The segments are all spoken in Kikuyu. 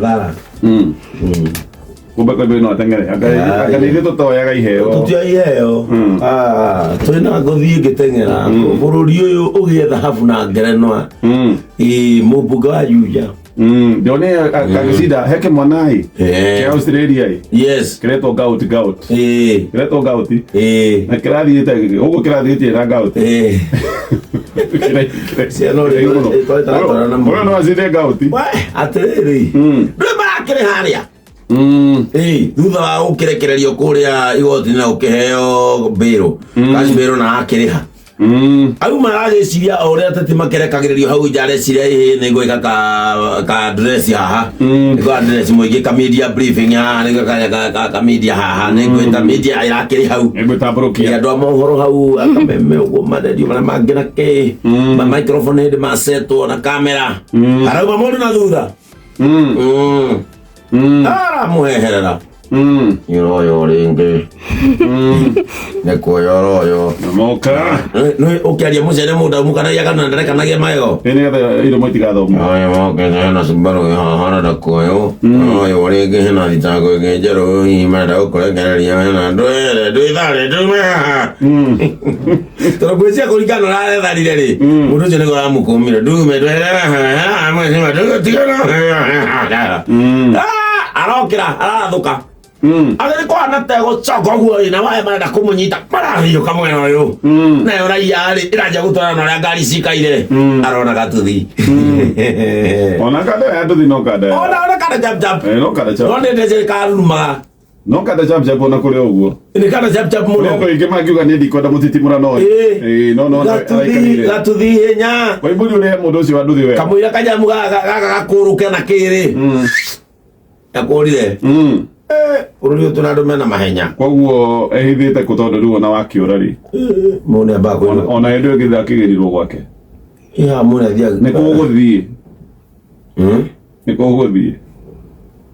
Thara. Kumbe kwa no ateng'ere. Anga Ah, anga nĩ ithuĩ tũtoyaga iheo. Tũtioya iheo. Ah, twĩna ngũthiĩ ngĩteng'era bũrũri ũyũ ũgĩe thahabu na ngerenwa. Ĩĩ, mũmbunge wa Juja. Ndionire kagĩcinda he kĩmwana ĩ Eh. kĩa Australia ĩ Yes. kĩretwo gout gout Ĩĩ. kĩretwo gout Ĩĩ. na kĩrathiĩte ũguo kĩrathiĩte na gout. Ĩĩ. Ciana ũrĩa ĩtwaratwarana mũno. Ũyũ no acinde gout. We, atĩrĩrĩ. Ndũĩ marakĩrĩ harĩa. Ĩĩ, thutha wa gũkĩrekererio kũrĩa igoti na ũkĩheo mbĩrũ cash bail na akĩrĩha auma aragĩciria o ũrĩa ateti makerekagĩrĩrio hau nja areciria ĩhĩ nĩ ngwĩka ka ka address haha nĩ ngũ address mũingĩ ka media briefing haha nĩ ngwĩka ka, ka, ka media haha nĩ ngwĩta media ĩrakĩrĩ hau Nĩngwĩtambũrũkia. andũ a mohoro hau akameme ũguo marendio marĩa mangĩ na kĩ ma microphone hĩndĩ macetwo na kamera arauma mũndũ na thutha Aramũheherera nyũroyo rĩngĩ nĩ kwĩyoroyo Moka. nĩ ũkĩaria mũcene mũndũ aumũkanagia kana ndarekanagia magego Ĩ nĩgetha iromo itigathomwo. Oyo moke na Subaru haha na koyo oyo rĩngĩ hena thitango ĩngĩ njerũ hihi marenda gũkũrekereria wena ndwere ndwĩthare ndume haha tondũ ngwĩciria kũringana na ũraretharire rĩ mũndũ ũcio nĩguo ũramũkũmire ndume ndwere haha mwecima tigana arokĩra arathũka agĩrĩ kũhana tegũcoka ũguo rĩ na waya marenda kũmũnyita marahiũka mwena ũyũ nayo raia rĩ ĩranjia gũtwarana na ũrĩa ngari cikaire arona gatuthi Ona kanda ya nduthi no kanda. ya- ona ona kana jab jab Eh, no kanda no chap. nĩ ndece karumaga No kanda chap chap ona kũrĩ ũguo. nĩ kana jab jab mũno Kũrĩ andũ aingĩ mangiuga niĩ ndikwenda mũtitimũrano ũyũ. Ĩĩ. Ĩĩ, no no gatuthi araikarire. gatuthi hinya Koimbũri ũrĩhe mũndũ ũcio wa nduthi wega. kamũira kanyamu gaka gaka gakũrũke na kĩrĩ gakũrire bũrũri ũyũ tũna andũ mena mahenya Koguo ehithĩte kũ tondũ rĩu ona wakĩũra rĩ. mũndũ nĩambaga kwĩrwo Ona hĩndĩ ĩyo ĩngĩ akĩgĩrirwo gwake. Ĩha mũndũ athiaga Nĩ kũ ũgũthiĩ? Nĩ kũ ũgũthiĩ?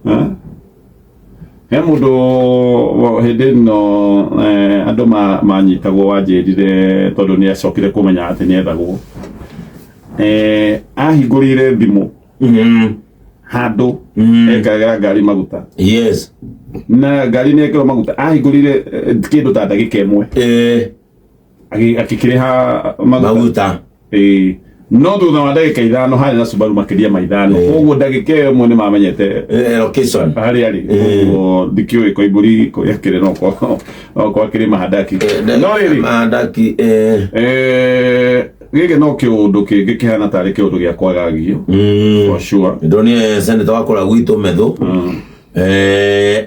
Ha? He mũndũ hĩndĩ ĩno andũ manyitagwo wanjĩrire tondũ nĩ acokire kũmenya atĩ nĩ ethagwo. Ahingũrĩire thimũ handũ ekagĩra ngari maguta Yes. Na ngari nĩ ekĩrwo maguta ahingũrire kĩndũ ta ndagĩka ĩmwe akĩkĩrĩha maguta. Maguta. Ĩĩ. No thutha wa ndagĩka 5 harĩ na Subaru makĩria ma 5. Koguo ndagĩka ĩyo ĩmwe nĩ mamenyete Location. harĩa arĩ. Koguo ndikĩũĩ Koimbũri kũrĩa akĩrĩ no kwa akĩrĩ Mahandaki. No rĩrĩ Mahandaki. Gĩkĩ no kĩũndũ kĩngĩ kĩhana tarĩ kĩũndũ gĩa kwagagio. For sure. Ndonire senator wa kũrĩa gwitũ Methu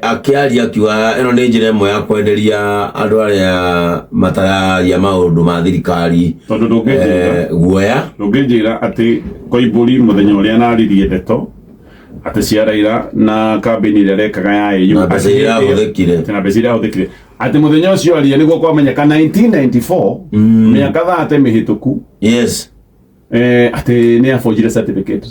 akĩaria akiuga ĩno nĩ njĩra ĩmwe ya kwenderia andũ arĩa matararia maũndũ ma thirikari Tondũ ndũngĩnjĩra guoya. Ndũngĩnjĩra atĩ Koimbũri mũthenya ũrĩa naririe ndeto atĩ cia Raila na kambĩini ĩrĩa arekaga ya AU Na mbeca iria atĩ hĩndĩ ĩyo- ahũthĩkire. atĩ na mbeca iria ahũthĩkire atĩ mũthenya ũcio aria nĩguo kwamenyeka 1994 mĩaka 30 mĩhĩtũku atĩ nĩ abonjire certificate.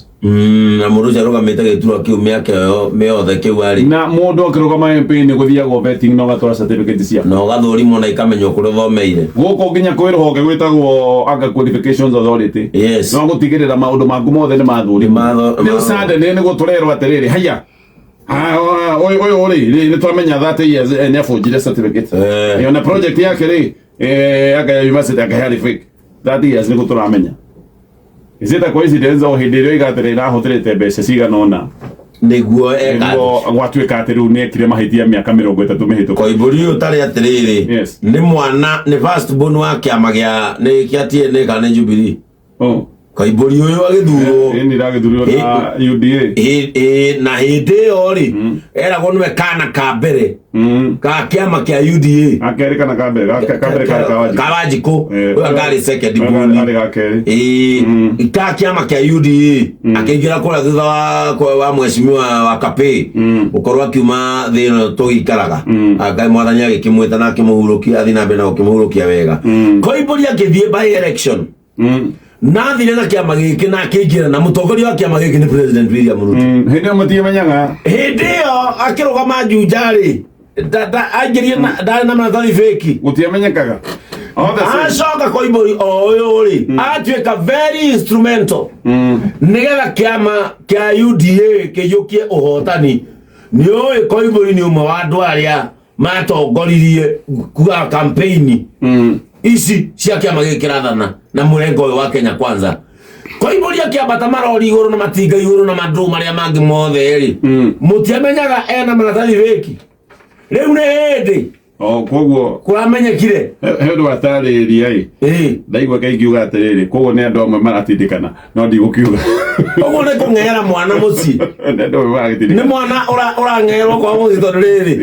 Na mũndũ ũcio arũgamĩte gĩturwa kĩu mĩaka ĩyo mĩothe kĩu arĩ. Na mũndũ akĩrũgama MP nĩ gũthiagwo vetting na ũgatwara certificate ciaku na ũgathũrimwo na ikamenywo kũrĩa ũthomeire. Gũkũ nginya kwĩ rũhonge gwĩtagwo anga Qualifications Authority no gũtigĩrĩra maũndũ maku mothe nĩ mathũrimwo. Rĩu suddenly nĩguo tũrerwo atĩrĩrĩ haya ũyũ ũyũ rĩ rĩ nĩ twamenya 30 years nĩ abunjire certificate. Ona project yake rĩ anga ya university anga yarĩ fake 30 years nĩguo tũramenya. Is it a coincidence o hĩndĩ ĩrĩa oiga atĩrĩ rahũthĩrĩte mbeca cigana ũna nĩguo eka nĩguo gwatuĩka atĩ rĩu nĩekire mahĩtia mĩaka 30 mĩhĩtũku? Koimbũri ũyũ ũtarĩ atĩrĩrĩ nĩ mwana nĩ first born wa kĩama gĩa nĩ kĩa TNA kana nĩ Jubilee. Oh. Koimbũri ũyũ agĩthurwo Ĩni iragĩthurirwo na UDA. Na hĩndĩ ĩyo rĩ eragwo nĩwe kana ka mbere ka kĩama kĩa UDA. Gakerĩ kana ka mbere? Ka mbere karĩ ka Wanjikũ. Ka Wanjikũ. Ũyũ akarĩ second Ũyũ born. arĩ ga kerĩ. Ĩĩ, ka kĩama kĩa UDA akĩingĩra kũrĩa thutha wa mheshimiwa wa Kapĩ gũkorwo akiuma thĩ ĩno tũgĩikaraga. Ngai mwathani agĩkĩmwĩta na akĩmũhurũkia athiĩ na mbere na gũkĩmũhurũkia wega. Koimbũri akĩthiĩ by election na athire na kĩama gĩkĩ na akĩingĩra na mũtongoria wa kĩama gĩkĩ nĩ President William Ruto. Hĩndĩ ĩyo mũtiamenyaga. Hĩndĩ ĩyo akĩrũgama Juja rĩ aingĩrie ndarĩ na maratathi fake. Gũtiamenyekaga. All the same. Acoka Koimbũri o ũyũ rĩ, atuĩka very instrumental nĩgetha kĩama kĩa UDA kĩiyũkie ũhotani. Nĩ ũĩ Koimbũri nĩ ũmwe wa andũ arĩa matongoririe kuga campaign ici cia kĩama gĩkĩ kĩrathana na mũrengo ũyũ wa Kenya Kwanza. Koimbũri akĩambata marori igũrũ na matinga igũrũ na mandũ marĩa mangĩ mothe rĩ, mũtiamenyaga ena maratathi fake. Rĩu nĩ hĩndĩ O koguo kũramenyekire. He ũndũ watarĩria ĩ. Ndaigua kaingiuga atĩrĩrĩ, koguo nĩ andũ amwe maratindĩkana, no ndigũkiuga. Ũguo nĩ kũng'era mwana mũciĩ. Nĩ andũ amwe Nĩ maragĩtindĩkana. mwana ũrang'erwo kwa mũciĩ tondũ rĩrĩ,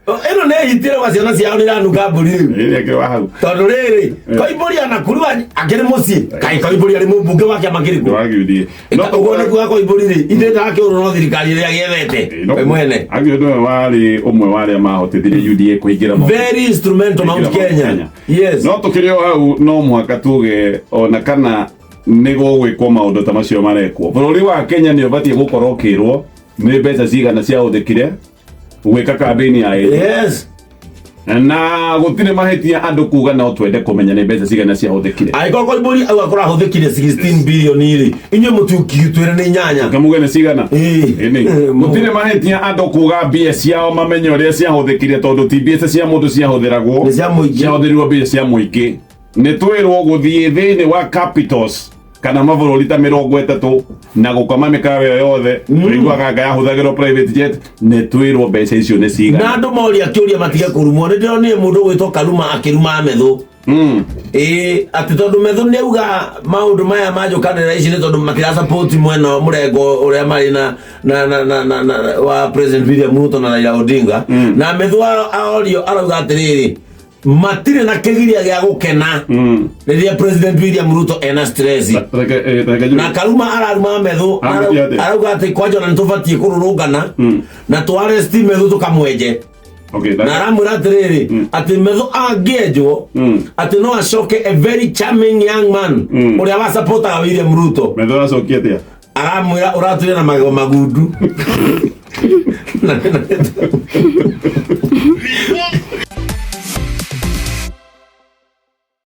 ĩno nĩ hitire ũga ciana ciao nĩ iranunga mbũri rĩu. Ĩ, akĩrĩ wa hau. Tondũ rĩrĩ, Koimbũri anakurua akĩrĩ mũciĩ, kaĩ Koimbũri arĩ mũmbunge wa kĩama kĩrĩkũ? Ndwagĩthiĩ. No Ũguo nĩ kuga Koimbũri rĩ, ithe ndakĩũrwo no thirikari ĩrĩa agĩethete we mwene. Acio nĩwe warĩ ũmwe wa arĩa mahotithirie UDA kũingĩra Very instrumental Mount kũingĩra Mount Kenya. Kenya. Yes. No tũkĩrĩ o hau, no mũhaka tuge ona kana nĩ gũgwĩkwo maũndũ ta macio marekwo, bũrũri wa Kenya nĩ ũbatiĩ gũkorwo ũkĩrwo nĩ mbeca cigana ciahũthĩkire gwĩka kambĩini ya ĩĩ. Na gũtirĩ mahĩtia andũ kuga no twende kũmenya nĩ mbeca cigana ciahũthĩkire. Angĩkorwo Koimbũri auga kũrahũthĩkire 16 billion rĩ, inyuĩ mũtiũkĩtwĩre nĩ inyanya. Kamuge nĩ cigana. Ĩni. Gũtirĩ mahĩtia andũ kuga mbia ciao mamenye ũrĩa ciahũthĩkire, tondũ ti mbeca cia mũndũ ciahũthĩragwo. Nĩ cia mũingĩ. Ciahũthĩrirwo mbia cia mũingĩ. Nĩ twĩrwo gũthiĩ thĩinĩ wa capitals kana mabũrũri ta 30 na gũkoma mĩkawa ĩyo yothe, ũiguaga anga yahũthagĩrwo private jet. Nĩ twĩrwo mbeca icio nĩ Na cigana. Andũ moria kĩũria matige kũrumwo. Nĩ ndĩronire mũndũ ũgwĩtwo Karuma akĩruma Methu. Ĩĩ, atĩ tondũ Methu nĩ auga maũndũ maya ma njũkanĩrĩra ici nĩ tondũ matirasupport mwena mũrengo ũrĩa marĩ na wa President William Ruto na Raila Odinga. Na Methu aorio arauga atĩrĩrĩ, matirĩ na kĩgiria gĩa gũkena rĩrĩa President William Ruto ena stress. Reke Na Karuma araruma Methu. Amũtia atĩa? Arauga atĩ kwanja ona nĩtũbatiĩ kũrũrũngana na twaresti Methu tũkamwenje. Na aramwĩra atĩrĩrĩ, atĩ Methu angĩenjwo, atĩ no acoke a very charming young man ũrĩa wasapotaga William Ruto. Methu aracokia atĩa? Aramwĩra ũratũire na magego magundu.